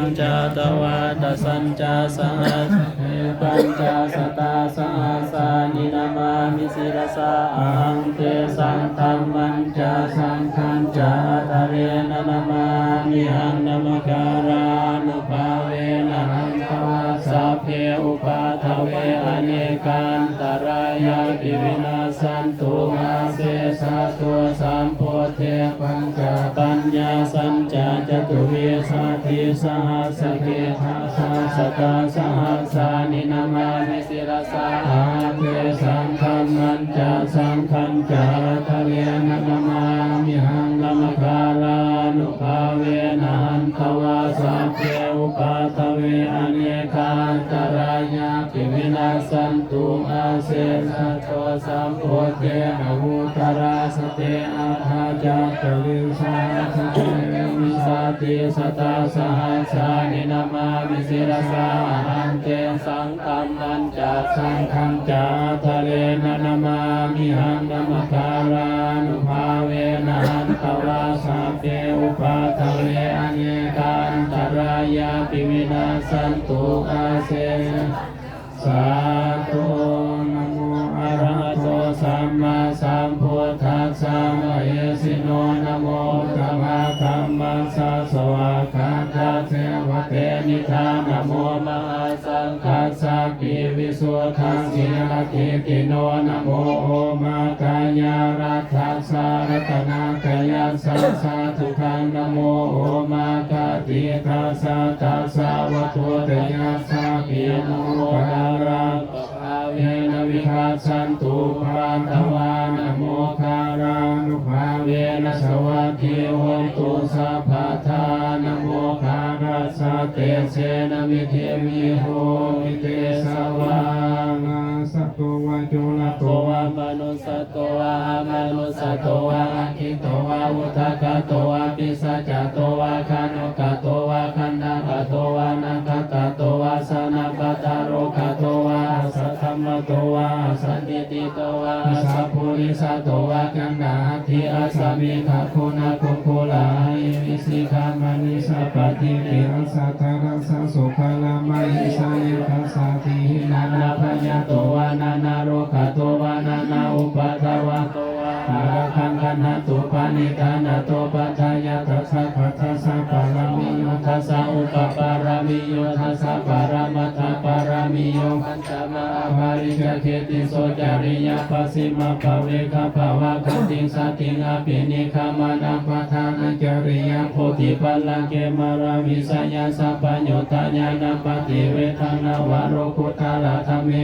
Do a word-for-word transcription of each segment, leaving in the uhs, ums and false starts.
pañcasatasahassake pañcasatasahassāni namāmi sirasā ahaṃ. Tesaṃ dhammañca saṅghañca ādarena namāmihaṃ. Namakārānubhāvena hantvā sabbe upaddave anekā antarāyāpi vinassantu asesato. Sambuddhe pañcapaññāsañca catuvīsatisahassake dasasatasahassāni namāmi sirasā ahaṃ. Tesaṃ dhammañca saṅghañca ādarena namāmihaṃ. Namakārānubhāvena hantvā sabbe upaddave anekā antarāyāpi vinassantu asesato. Sambuddhe navuttarasate aṭṭhacattāḷīsasahassake vīsatisatasahassāni namāmi sirasā ahaṃ. Tesaṃ dhammañca saṅghañca ādarena namāmihaṃ. Namakārānubhāvena hantvā sabbe upaddave anekā antarāyāpi vinassantu asesato. Namo arahato sammāsambuddhassa mahesino. Namo uttamadhammassa svākkhātasseva tenidha. Namo mahāsaṅghassāpi visuddhasīladiṭṭhino. Namo omātyāraddhassa ratanattayassa sādhukaṃ. Namo omakātītassa tassa vatthuttayassapi. Namo bālānubhāvena vigacchantu upaddavā. Namokārānubhāvena saṅghanti hontu sabbadā. Namokārassa tejena vidhimhi homi tejavā. Sato vā corato vā manussato vā amanussato vā aggito vā udakato vā pisācato vā khāṇukato vā kaṇṭakato vā nakkhattato vā janapadarogato vā ajjhatammato vā asandiṭṭhito vā asappurisato vā kaṇṭahatthi asmigghaguṇakukkuraahivicchikamaṇisappadīpi ajjhataracchasūkaramahisayakkhasattahīnanābhayato vā nānārogato vā nānāupaddavato vā ārakkhaṃ gaṇhatu paṇidhānato. Paṭṭhāya dasa paṭṭhāsa pāramiyo dasa upapāramiyo dasa paramattha pāramiyo pañca mahāpariccāge tisso cariyā pacchimabbhave gabbhāvakkantiṃ jātiṃ abhinikkhamanaṃ padhānacariyaṃ bodhipallaṅke māravijayasampayuttā ñāṇappaṭivedhaṃ navalokuttaradhamme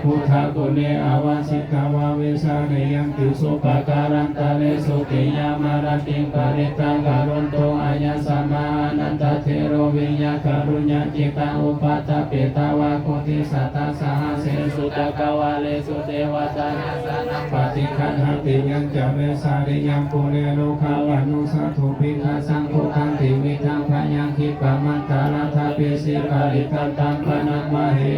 buddhaguṇe āvajjitvā vesāliyaṃ tīsu pākārantaresu tiyāmarattiṃ parittaṃ karonto āyasmā ānandatthero viya kāruññacittaṃ upaṭṭhapetvā kothisatasahassāsu cakkavāḷesu devatā paṭiggaṇhanti yañca vesāliyaṃ pure rogāmanussadubbhikkhasambhūtaṃ tividhaṃ bhayaṃ khippamantaraṃ dāpesi parittaṃ taṃ bhaṇāma he.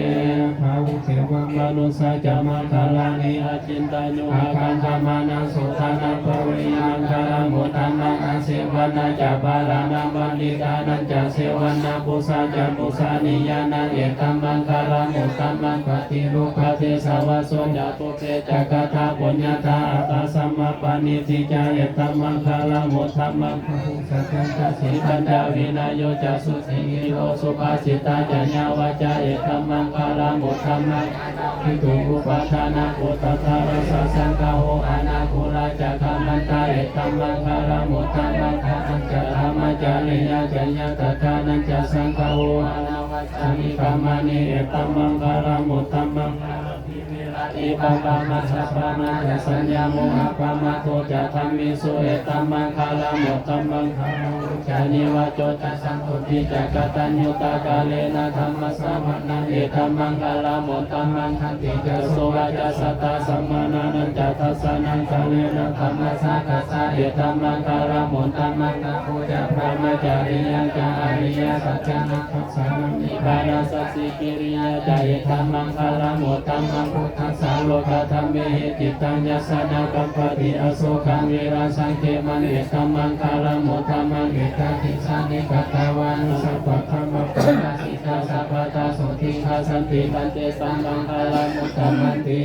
Bahū devā manussā ca maṅgalāni acintayuṃ ākaṅkhamānā sotthānaṃ brūhi maṅgalamuttamaṃ. Asevanā ca bālānaṃ paṇḍitānañca sevanā pūjā ca pūjanīyānaṃ etammaṅgalamuttamaṃ. Paṭirūpadesavāso ca pubbe ca katapuññatā attasammāpaṇidhi ca etammaṅgalamuttamaṃ. Bāhusaccañca sippañca vinayo ca susikkhito subhāsitā ca yā vācā etammaṅgalamuttamaṃ. Parittaṃ vītarāgehi pubbaṅkaraṃ parittaṃ ātā ca saṅgaho anākulā ca kammantā etammaṅgalamuttamaṃ. Dānañca dhammacariyā ca ñātakānañca saṅgaho anavajjāni kammāni etammaṅgalamuttamaṃ. Sīladi pāpā majjapānā ca saññamo appamādo ca dhammesu etammaṅgalamuttamaṃ. Gāravo ca nivāto ca santuṭṭhī ca kataññutā kālena dhammassavanaṃ etammaṅgalamuttamaṃ. Khantī ca sovacassatā samaṇānañca dassanaṃ kālena dhammasākacchā etammaṅgalamuttamaṃ. Tapo ca brahmacariyañca ariyasaccāna dassanaṃ nibbānasacchikiriyā ca etammaṅgalamuttamaṃ. Buddhassa lokadhammehi cittaṃ yassa na kampati, asokaṃ virajaṃ khemaṃ, etam maṅgalamuttamaṃ. Etādisāni katvāna sabbatthamaparājitā, sabbattha sotthiṃ gacchanti, tan tesaṃ maṅgalamuttamanti.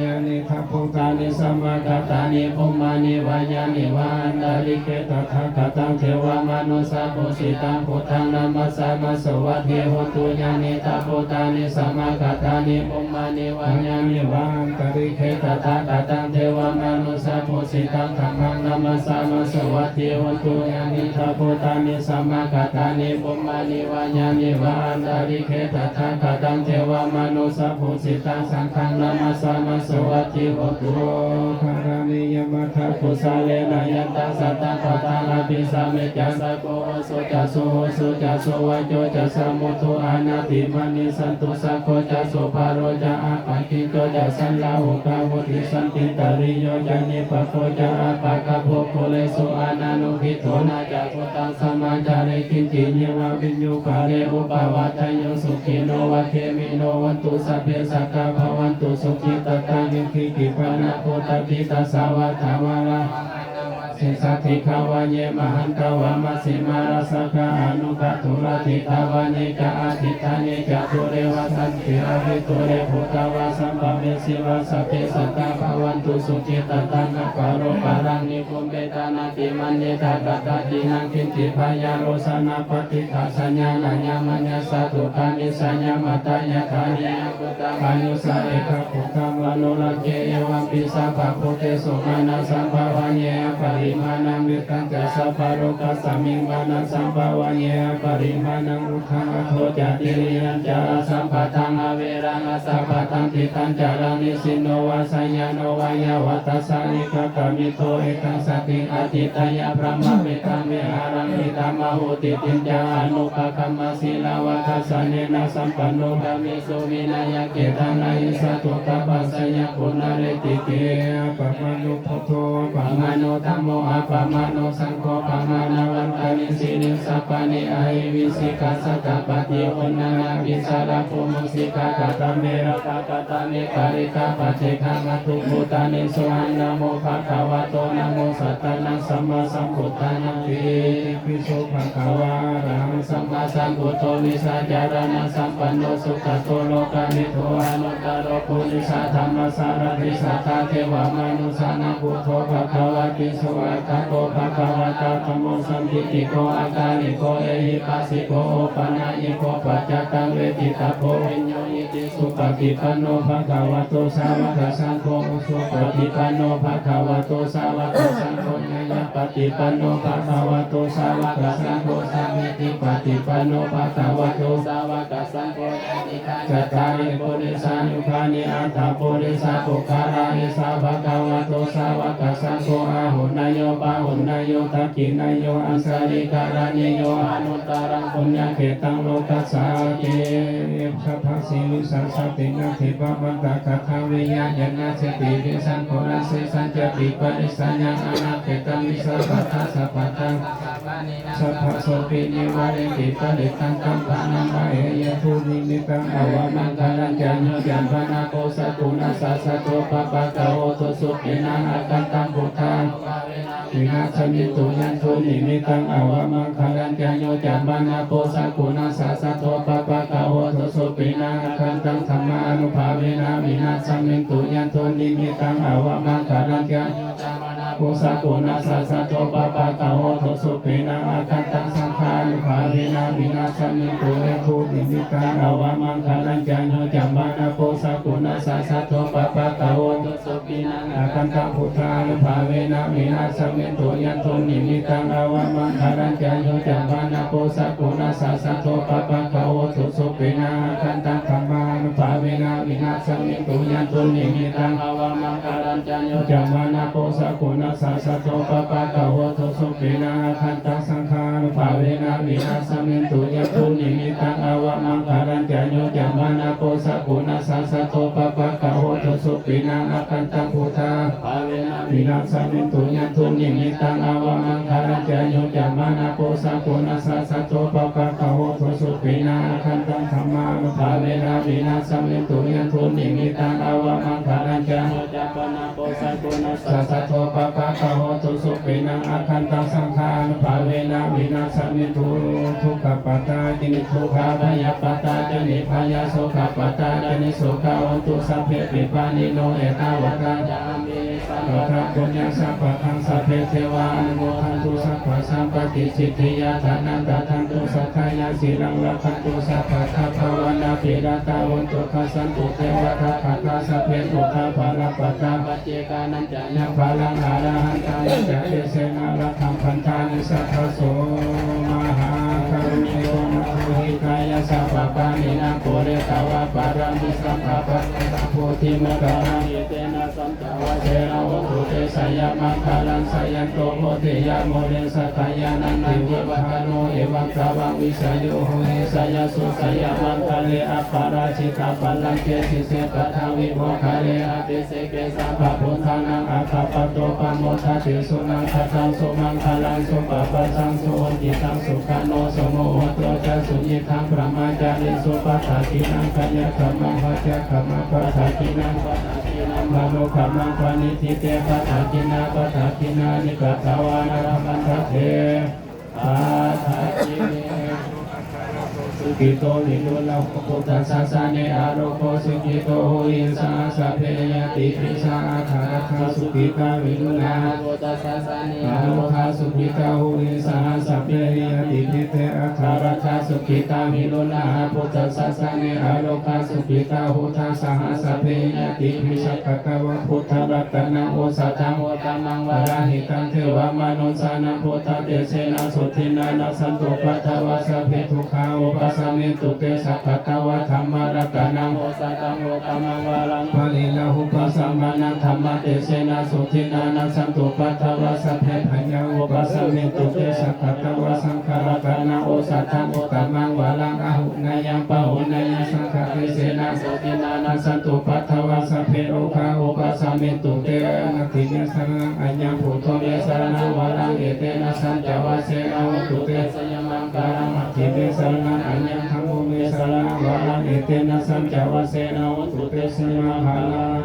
Yānīdha bhūtāni samāgatāni, bhummāni vā yāni va antalikkhe, tathāgataṃ devamanussapūjitaṃ, buddhaṃ namassāma, sovatthiṃ hotu. Yānīdha bhūtāni samāgatāni, bhummāni vā yāni va antalikkhe, tathāgataṃ devamanussapūjitaṃ, dhammaṃ namassāma, sovatthiṃ hotu. Yānīdha bhūtāni samāgatāni, bhummāni vā yāni va antalikkhe, tathāgataṃ devamanussapūjitaṃ, saṅghaṃ namassāma, sovatthiṃ hotu. Karaṇīyamattha kusalena, yan taṃ santaṃ padaṃ abhisamecca, sakko ujū ca suhujū ca, suvaco cassa mudu anatimānī. Santussako ca subharo ca, appakicco ca sallahukavutti, santindriyo ca nipako ca, appagabbho kulesu ananugiddho. Na ca khuddaṃ samācare kiñci, yeva viññū pare upavadeyyuṃ. Sukhino vā khemino hontu, sabbe sattā bhavantu sukhitattā. Yehi capi pāṇabhūtatthi, tasā vā thāvarā sesā, dīghā vā ye mahantā vā, majjhimā rassakā aṇukathūlā. Diṭṭhā vā ye ca adiṭṭhā, ye ca dūre vasanti avidūre, bhūtā vā sambhavesī vā, sabbe sattā bhavantu sukhitattā. Na paro paraṃ nikubbetha, nātimaññetha katthaci naṃ kiñci, byārosanā paṭighasaññā, nāññamaññassa dukkhamiccheyya. Mātā yathā niyaṃ puttaṃ, āyusā ekaputtamanurakkhe, evampi sabbabhūtesu, mānasambhāvaye aparimāṇaṃ. Mettañca sabbalokasmiṃ, mānasambhāvaye aparimāṇaṃ, uddhaṃ adho ca tiriyañca, asambādhaṃ averaṃ asapattaṃ. Tiṭṭhañcaraṃ nisinno vā, sayāno vā yāvatassa vigatamiddho, etaṃ satiṃ adhiṭṭheyya, brahmametaṃ vihāraṃ idhamāhu. Diṭṭhiñca anupagamma, sīlavā dassanena sampanno, kāmesu vineyya gedhaṃ, na hi jātu gabbhaseyyaṃ punaretīti. Appamāṇo buddho, appamāṇo dhammo, appamāṇo saṅgho, pamāṇavantāni sirīsapāni, ahi vicchikā satapadī uṇṇānābhī sarabū mūsikā. Katā me rakkhā, katā me parittā, paṭiggaṇhatu bhūtāni. Sohaṃ namo bhagavato, namo sattannaṃ sammāsambuddhānamti. Itipi so bhagavā arahaṃ sammāsambuddho, vijjācaraṇasampanno sugato lokavidū, anuttaro purisadammasārathi satthā devamanussānaṃ buddho bhagavāti. Svākkhāto bhagavatā dhammo, sandiṭṭhiko akāliko ehipassiko opanayiko paccattaṃ veditabbo viññūhīti. Supaṭipanno bhagavato sāvakasaṅgho, ujupaṭipanno bhagavato sāvakasaṅgho, ñāyapaṭipanno bhagavato sāvakasaṅgho, sāmīcipaṭipanno bhagavato sāvakasaṅgho, yadidaṃ cattāri purisayugāni aṭṭha purisapuggalā, esa bhagavato sāvakasaṅgho, āhuneyyo pāhuneyyo dakkhiṇeyyo añjalikaraṇīyo, anuttaraṃ puññakkhettaṃ lokassāti. Sabbasīlissa jātimaddhe bhavantaṃ, kathaṃ viya yaṃ nasīti vijjaṃ guṇasesañca, viparissayaṃ anapesaṃ, vijjāpatā sabbattha sabbasopi nivāreti. Parittaṃ kammānaṃ pahiyaṃ dunnimittaṃ avamaṅgalañca, yo cāmanāpo sakuṇassa saddo, pāpaggaho dussupinaṃ akantaṃ, buddhānubhāvena vināsamentu. Yaṃ dunnimittaṃ avamaṅgalañca, yo cāmanāpo sakuṇassa saddo, pāpaggaho dussupinaṃ akantaṃ, dhammānubhāvena vināsamentu. Yaṃ dunnimittaṃ avamaṅgalañca, yo cāmanāpo sakuṇassa saddo, pāpaggaho dussupinaṃ akantaṃ, saṅghānubhāvena vināsamentu. Yaṃ dunnimittaṃ avamaṅgalañca, yo cāmanāpo sakuṇassa saddo, pāpaggaho dussupinaṃ akantaṃ, buddhānubhāvena vināsamentu. Yaṃ dunnimittaṃ avamaṅgalañca, yo cāmanāpo sakuṇassa saddo, pāpaggaho dussupinaṃ akantaṃ, dhammānubhāvena vināsamentu. Yaṃ dunnimittaṃ avamaṅgalañca, yo cāmanāpo sakuṇassa saddo, pāpaggaho dussupinaṃ akantaṃ, saṅghānubhāvena vināsamentu. Yaṃ dunnimittaṃ avamaṅgalañca, yo cāmanāpo sakuṇassa saddo, pāpaggaho dussupinaṃ akantaṃ, buddhānubhāvena vināsamentu. Yaṃ dunnimittaṃ avamaṅgalañca, yo cāmanāpo sakuṇassa saddo, pāpaggaho dussupinaṃ akantaṃ, dhammānubhāvena vināsamentu. Yaṃ dunnimittaṃ ava patā ca niddukkhā bhayappattā ca nibbhayā sokappattā ca nissokā hontu sabbepi pāṇino. Ettāvatā ca amhehi sambhataṃ puññaṃ sambhataṃ sabbe devānumodantu sabbasampattisiddhiyā. Dānaṃ dadantu saddhāya sīlaṃ rakkhantu sabbadā bhāvanābhiratā hontu gacchantu devatāgatā sabbe buddhā balappattā paccekānañca yaṃ balaṃ arahantānañca tejena rakkhaṃ bandhāmi sabbaso. Mahākāruṇiko nātho hitāya sabbapāṇinaṃ pūretvā pāramī sabbā patto sambodhimuttamaṃ etena saccavajjena hotu te jayamaṅgalaṃ. Jayanto bodhiyā mūle sakyānaṃ nandivaḍḍhano evaṃ tvaṃ vijayo hohi jayassu jayamaṅgale aparājitapallaṅke sīse paṭhavipokkhare abhiseke sabbabuddhānaṃ aggappatto pamodati. Sunakkhattaṃ sumaṅgalaṃ supabhātaṃ suhuṭṭhitaṃ sukhaṇo sumuhutto ca suyiṭṭhaṃ brahmacārisu padakkhiṇaṃ kāyakammaṃ vācākammaṃ padakkhiṇaṃ padakkhiṇaṃ manokammaṃ paṇidhī te padakkhiṇā padakkhiṇāni katvāna labhantatthe padakkhiṇe. Sukhito viruḷhako buddhasāsane arogo sukhito hohi saha sabbehi ñātibhi. Saha atthaladdhā sukhitā viruḷhā buddhasāsane arogā sukhitā hohi saha sabbehi ñātibhi. Te atthaladdhā sukhitā viruḷhā buddhasāsane arogā sukhitā hotha saha sabbehi ñātibhi. Sakkatvā buddharatanaṃ osathaṃ uttamaṃ varaṃ hitaṃ devamanussānaṃ buddhatejena sotthinā nassantupaddavā sabbe dukkhā vūpasamentu te. Sakkatvā dhammaratanaṃ osathaṃ uttamaṃ varaṃ pariḷāhūpasamanaṃ dhammatejena sotthinā nassantupaddavā sabbe bhayā vūpasamentu te. Sakkatvā saṅgharatanaṃ osathaṃ uttamaṃ varaṃ āhuneyyaṃ pāhuneyyaṃ saṅghatejena sotthinā nassantupaddavā sabbe rogā vūpasamentu te. Natthi me saraṇaṃ aññaṃ buddho me saraṇaṃ varaṃ etena saccavajjena hotu te jayamaṅgalaṃ. Natthi me saraṇaṃ aññaṃ dhammo me saraṇaṃ varaṃ etena saccavajjena hotu te jayamaṅgalaṃ.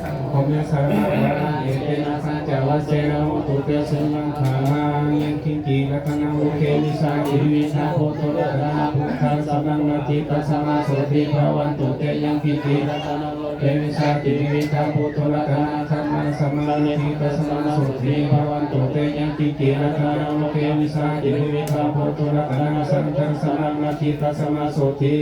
Saṅgho me saraṇaṃ varaṃ etena saccavajjena hotu te jayamaṅgalaṃ. Yaṅkiñci ratanaṃ loke vijjati vividhā puthu ratanaṃ buddhaṃ samaṃ natthi tasmā sotthī bhavantu te. Yaṅkiñci ratanaṃ loke vijjati vividhā puthu ratanaṃ dhammaṃ samaṃ natthi tasmā sotthī bhavantu te. Yaṅkiñci ratanaṃ loke vijjati vividhā puthu ratanaṃ saṅghaṃ samaṃ natthi tasmā sotthī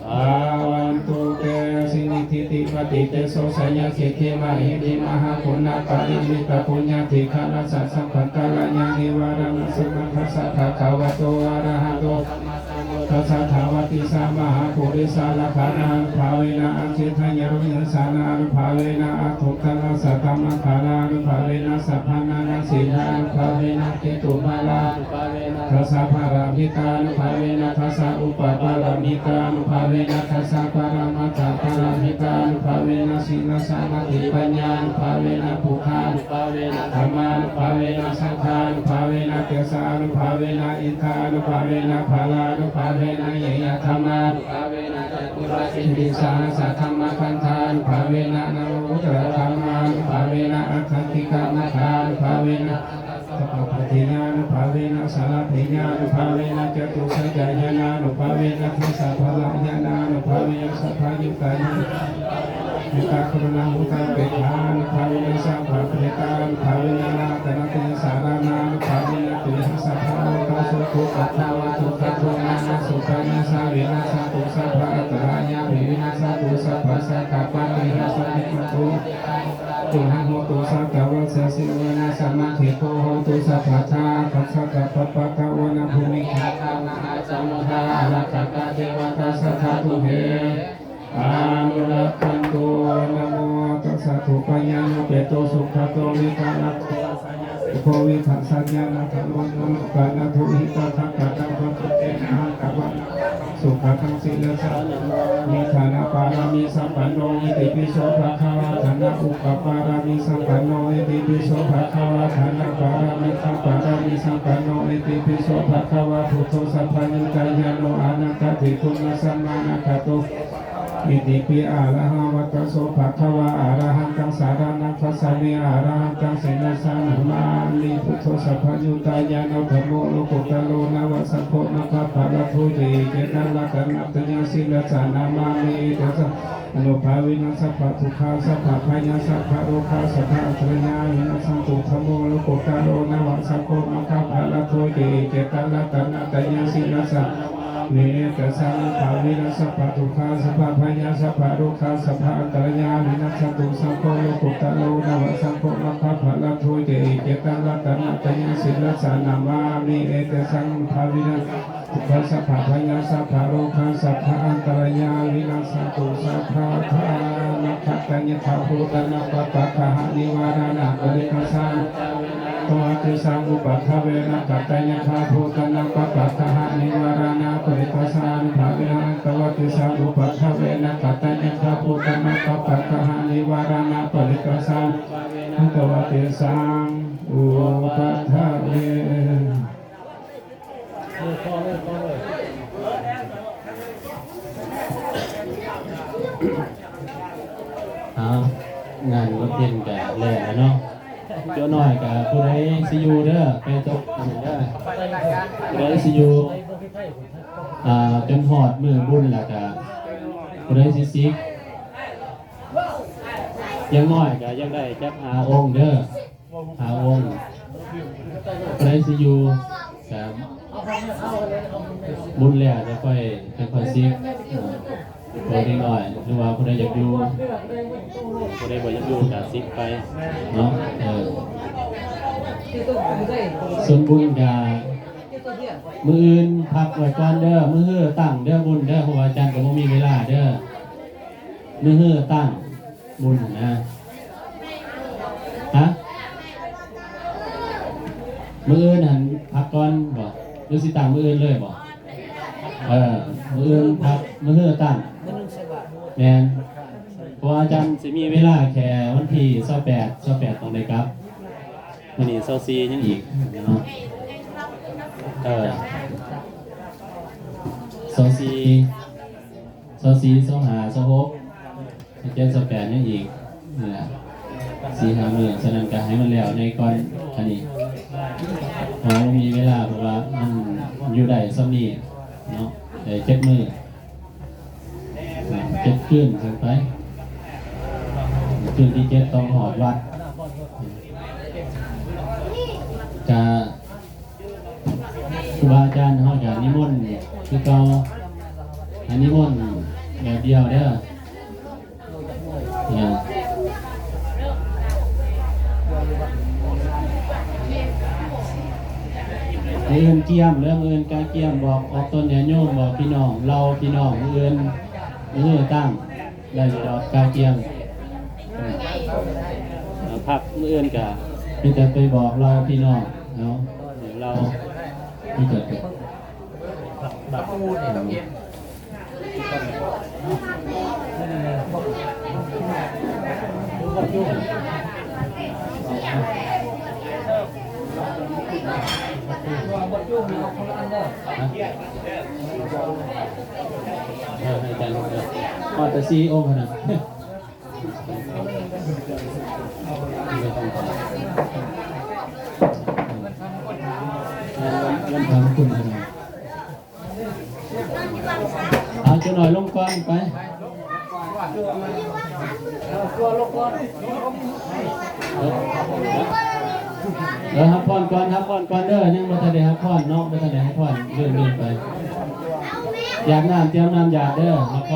bhavantu te. Sinniṭṭhiti paṭiceso jayasiddhi mahiddhi mahāguṇāparimitapuññādhikārassa sabbantarāyanivāraṇasamatthassa bhagavato arahato sammāsambuddhassa dvattiṃsamahāpurisalakkhaṇānubhāvena āsi- -dhāya rohiṃsānānubhāvena aṭṭhuttarasatamaṅgalānubhāvena sabbāṇānasīnānubhāvena ketumālānubhāvena dasapāramitānubhāvena dasaupapāramitānubhāvena dasaparamatthapāramitānubhāvena sīlasamādhipaññānubhāvena buddhānubhāvena dhammānubhāvena saṅghānubhāvena tejānubhāvena iddhānubhāvena balānubhāvena ñeyyadhammānubhāvena caturāsītisahassadhammakkhandhānubhāvena navavuttarādhammānubhāvena aṭṭhaṅgikamaggānubhāvena aṭṭhāsappabodhiyānubhāvena sārāpaññānubhāvena catusaccañāṇānubhāvena dasabalañāṇānubhāvena sabbaññutañāṇānubhāvena mettākaruṇāmuditāpetthānubhāvena sabbapetānubhāvena ratanattayasaraṇānubhāvena tuyhaṃ sabbalokaṃ sukhupaddavadukkhadomanassupāyāsā vināsatu sabbaantarāyāpi vināsatu sabbasantāpāni. Hasanti matu cuhaṃ hotu satthavassa jīvena samaṅgiko hotu sabbadā. Paccattapabbatavanabhūmigatā mahāsamuddā ārakkhakā devatā sadā tumhe anurakkhantu. Namo tassa. Dukkhayānupeto sugato vītarāgo sīgo vippasannamanāpo lokanātho hitāgammako tena handa vandamānā sugataṃ sīlaṃ sabbadānaṃ dānapāramīsampanno itipi so bhagavā. Dānaupapāramīsampanno itipi so bhagavā. Dānapāramīsampāramīsampanno itipi so bhagavā. Buddho sabbaññutañāṇo anantaguṇasamannāgato Itipi arahaṃ vata so bhagavā, arahantaṃ saraṇaṃ gacchāmi, arahantaṃ sirasā namāmi. Buddho sabbaññutañāṇo, dhammo lokuttaro nava, saṅgho maggaphalaṭṭho ca, ecetaṃ ratanattayaṃ sirasā namāmi. Etasaṃ nubhāvena sabbadukkhā sabbabhayā sabbarogā sabbaantarāyā vinassantu, dhammo lokuttaro nava, saṅgho maggaphalaṭṭho ca, ecetaṃ ratanattayaṃ sirasā namāmi. Etasaṃ nubhāvena sabbadukkhā sabbabhayā sabbarogā sabbaantarāyā vinassantu, saṅgho lokuttaro nava, saṅgho maggaphalaṭṭho ca, ecetaṃ ratanattayaṃ sirasā namāmi. Etasaṃ nubhāvena sabbadukkhā sabbabhayā sabbarogā sabbaantarāyā vinassantu sabbadā. Nakkhattayakkhabhūtānaṃ pāpaggahanivāraṇā parittassānaṃ bhāvena hantvā tesaṃ upaddave. Nakkhattayakkhabhūtānaṃ pāpaggahanivāraṇā parittassānaṃ bhāvena hantvā tesaṃ upaddave. Nakkhattayakkhabhūtānaṃ pāpaggahanivāraṇā parittassānaṃ bhāvena hantvā tesaṃ upaddave. เอา งานวัดเพ็ญก็แล้วล่ะเนาะ เจ้าน้อยก็ผู้ใดสิอยู่เด้อ ไปจบอันนั้นเด้อ ผู้ใดสิอยู่ อ่า จนฮอดมื้อบุญแล้วก็ ผู้ใดสิสิก อย่างน้อยก็อยากได้จักห้าองค์เด้อ ห้าองค์ ผู้ใดสิอยู่ ก็บุญแล้วจะค่อย จะค่อยสิก เออ ผู้เด็กน้อย หรือว่าผู้ใดอยากอยู่ ผู้ใดบ่อยากอยู่ก็สิกไปเนาะ เออ ส่วนบุญก็มื้ออื่นพักไว้ก่อนเด้อ มื้อฮื้อตั้งเด้อบุญเด้อ เพราะว่าอาจารย์ก็บ่มีเวลาเด้อ มื้อฮื้อตั้งบุญนะ ฮะ มื้ออื่นหั่นพักก่อนบ่ หรือสิตั้งมื้ออื่นเลยบ่ เออ มื้ออื่นพัก มื้อฮื้อตั้ง แม่น เพราะว่าอาจารย์สิมีเวลาแค่วันที่ซาวแปด ซาวแปดต้องได้กลับ มื้อนี้ซาวสี่ยังอีกเนาะ เออ ซาวสี่ ซาวสี่ ซาวห้า ซาวหก ซาวเจ็ด ซาวแปด ยังอีก นี่ล่ะ สี่ห้ามื้อ ฉะนั้นก็ให้มันแล้วในก่อน อันนี้ เพราะว่าบ่มีเวลา เพราะว่ามันอยู่ได้ส่ำนี้เนาะ ได้เจ็ดมื้อ เจ็ดคืนซั่นไป คืนที่เจ็ดต้องฮอดวัด ก็ ครูบาอาจารย์เฮาก็นิมนต์คือเก่า ให้นิมนต์แบบเดียวเด้อ เออ มื้ออื่นเกียมเด้อ มื้ออื่นกาเกียม บอกออกตนญาติโยม บอกพี่น้อง เหล่าพี่น้อง มื้ออื่น มื้อตั้ง ได้อยู่ดอกกาเกียม เอ่อ พักมื้ออื่นก็มีแต่ไปบอกเหล่าพี่น้องเนาะ เดี๋ยวเรามีแต่ไป เออ ให้อาจารย์ เออ ฮอดแต่สี่องค์เท่านั้น เงินทำคุณขนาด เอาเจ้าหน่อยลงก่อนไป เออ รับพรก่อน รับพรก่อนเด้อ ยังบ่ทันได้รับพรเนาะ บ่ทันได้รับพร เลื่อนๆไป อยากน้ำ เตรียมน้ำอยากเด้อ รับพร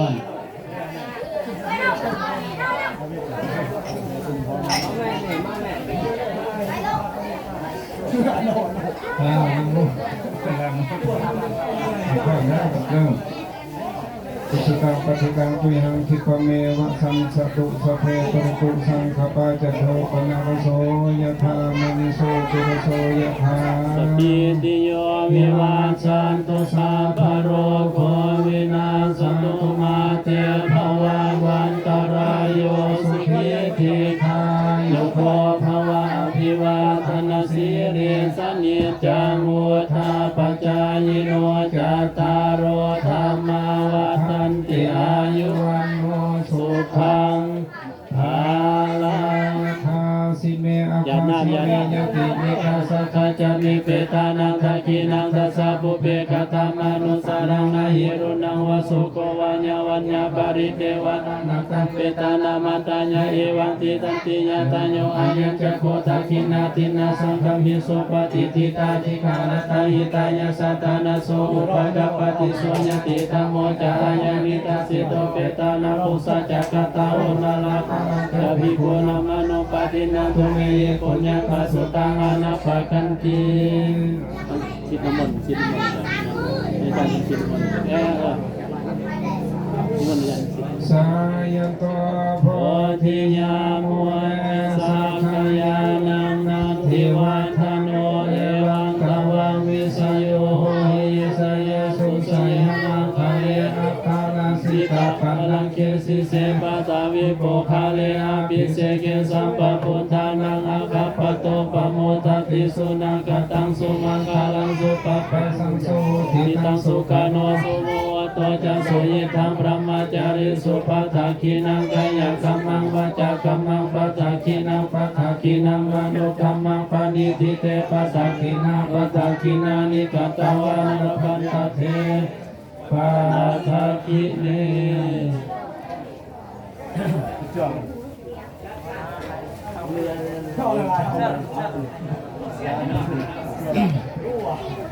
อ่า นั่งลง นั่งลง นั่งลง Sukhitaṃ pāṭihaṃ tuyhaṃ khippameva samijjhatu, sabbe pūrentu saṅkappā, cando paṇṇaraso yathā, maṇi jotiraso yathā. Sabbītiyo vivajjantu, sabbarogo vinassatu, mā te bhavatvantarāyo, sukhī dīghāyuko bhava. Abhivādanasīlissa niccaṃ vuḍḍhāpacāyino, cattāro dhammā vaḍḍhanti, āyu vaṇ Sakkacāmi petānaṃ dakkhiṇaṃ dajjā pubbe katamanussaraṃ. Na hi ruṇṇaṃ vā soko vā yā vaññā paridevanā, na taṃ petānamatthāya evaṃ tiṭṭhanti ñātayo. Ayañca kho dakkhiṇā dinnā saṅghamhi suppatiṭṭhitā, dīgharattaṃ hitāyassa ṭhānaso upakappati. So ñātidhammo ca ayaṃ nidassito, petāna pūjā ca katā uḷārā, balañca bhikkhūnamanuppadinnaṃ, tumhehi puññaṃ pasutaṃ anappakanti. ชิดน้ำมนต์ ชิดน้ำมนต์ อาจารย์ อาจารย์ ชิดน้ำมนต์ เออ เออ นิมนต์อาจารย์ ชิด Jayanto bodhiyā mūle sakyānaṃ nandivaḍḍhano, evaṃ tvaṃ vijayo hohi jayassu jayamaṅgale, aparājitapallaṅke sīse paṭhavipokkhare, abhiseke sabbabuddhānaṃ aggappatto pamodati. Sunakkhattaṃ sumaṅgalaṃ supabhātaṃ suhuṭṭhitaṃ, sukhaṇo sumuhutto ca suyiṭṭhaṃ brahmacārisu. Padakkhiṇaṃ kāyakammaṃ vācākammaṃ padakkhiṇaṃ, padakkhiṇaṃ manokammaṃ paṇidhī te padakkhiṇā, padakkhiṇāni katvāna labhantatthe padakkhiṇe.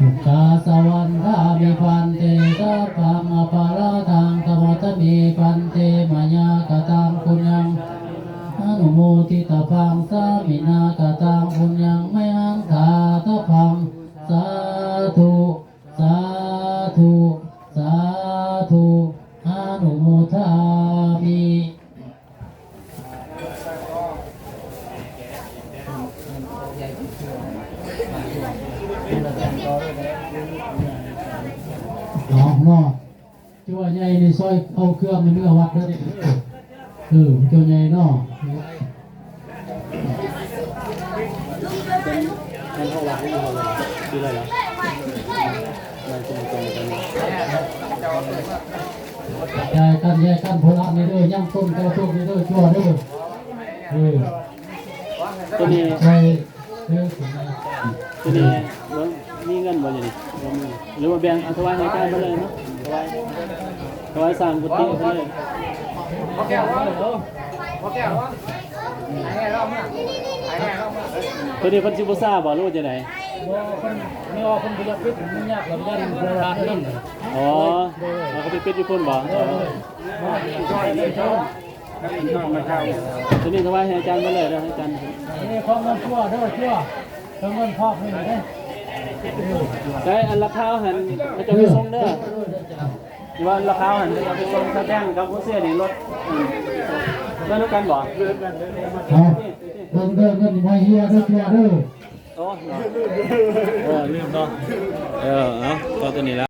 Ukāsa vandāmi bhante, sabbaṃ aparādhaṃ khamatha me bhante, mayā kataṃ puññaṃ anumoditabbaṃ, sāminā kataṃ puññaṃ mayhaṃ dātabbaṃ. Sādhu, sādhu, sādhu, anumodāmi. ເອົາເນາະ ຈົວໃຫຍ່ນີ້ຊ່ອຍເອົາເຄື່ອງມາເໜືອວັດເດີ. ເອີ ຈົວໃຫຍ່ເນາະ. ມັນເຂົ້າວັດນີ້ເຮົາເລີຍ ຄືໄດ້ລະ ມັນເປັນຕົງກັນ. ແຍກກັນ ແຍກກັນ ໂພລະນີ້ເດີ ຍັງຕົ້ນເຈົ້າໂຊກນີ້ເດີ ຈົວເດີ. ເອີ ຕົວນີ້ ໃສ່ເດີ. ຕົວນີ້ ມີເງິນບໍ່ຢູ່ນີ້? ບໍ່ມີ. ຫຼືວ່າແບ່ງເອົາຖວາຍໃຫ້ອາຈານເພິ່ນເລີຍເນາະ? ຖວາຍ ຖວາຍສ້າງກຸຕິເພິ່ນເລີຍ. ຕົວນີ້ເພິ່ນຊິບູຊາບໍ່ ຫຼືວ່າຈັ່ງໃດ? ບໍ່ ເພິ່ນ ແມ່ນວ່າເພິ່ນບໍ່ຢາກປິດ ມັນຍາກລະ ຢ້ານໂບລານນັ້ນ. ອໍ ເຂົາໄປປິດຢູ່ພຸ້ນບໍ່? ຕົວນີ້ຖວາຍໃຫ້ອາຈານເພິ່ນເລີຍເດີ ອາຈານ. ອັນນີ້ຂອງເງິນຊົ່ວເດີ ຊົ່ວ ເອົາເງິນພອກນີ້ເດ້. ໄດ້ ອັນລະຄາຫັ້ນ ເຂົາເຈົ້າໄປສົ່ງເດີ. ທີ່ວ່າລະຄາຫັ້ນ ເຂົາເຈົ້າໄປສົ່ງ ສະແຕມກັບໂຮເຊນີ້ລົດ ເອີ ເດີນຳກັນບໍ່? ເອົາ ເບິ່ງເດີ ເງິນບໍ່ເຮຍເດີ ເຊື່ອເດີ. ໂອ້ ເອີ ລືມເນາະ. ເອີ ເອົາ ເອົາຕົວນີ້ລະ.